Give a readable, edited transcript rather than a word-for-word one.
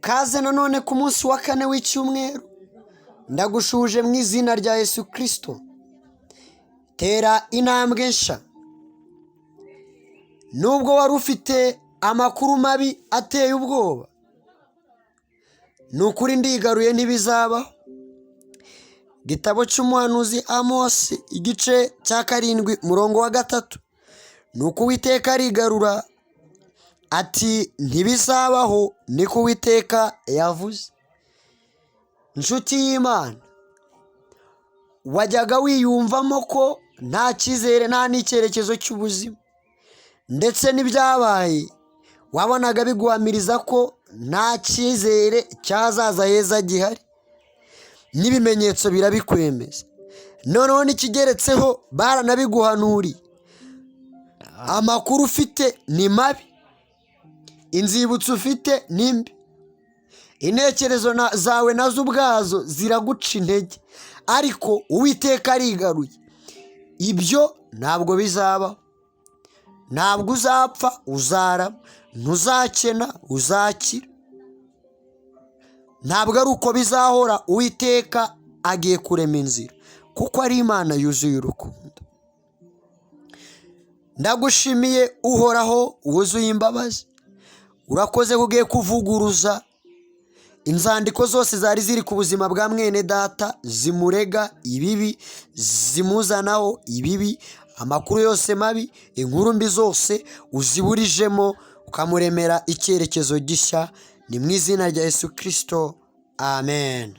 Kaze nanone ku munsi wa kane w'icyumweru, ndagushuje mu izina rya Yesu Kirisito. Tera intambwe nshya. Nubwo wari ufite amakuru mabi ateye ubwoba, ni ukuri ndigaruye, ntibizabaho. Igitabo cy'umuhanuzi Amosi, igice cya 7, umurongo wa 3: ni uko Uwiteka arigarura ati: "Ntibizabaho, niko Uwiteka yavuze." Inshuti y'Imana, wajyaga wiyumvamo ko nta cyizere, nta n'icyerekezo cy'ubuzima, ndetse n'ibyabaye wabonaga biguhamiriza ko nta cyizere cy'ahazaza heza gihari, n'ibimenyetso birabikwemeza. Noneho n'ikigeretseho, baranabiguhanuriye. Amakuru ufite ni mabi, inzibutso ufite ni mbi, intekerezo zawe nazo ubwazo ziraguca intege, ariko Uwiteka arigaruye. Ibyo ntabwo bizabaho. Ntabwo uzapfa, uzarama. Ntuzakena, uzakira. Ntabwo ari uko bizahora. Uwiteka agiye kurema inzira kuko ari Imana yuzuye urukundo. Ndagushimiye, Uhoraho wuzuye imbabazi. Urakoze ko ugiye kuvuguruza inzandiko zose zari ziri ku buzima bwa mwene data, zimurega ibibi, zimuzanaho ibibi, amakuru yose mabi, inkuru mbi zose uziburijemo, ukamuremera icyerekezo gishya. Ni mu izina rya Yesu Kirisito, amen.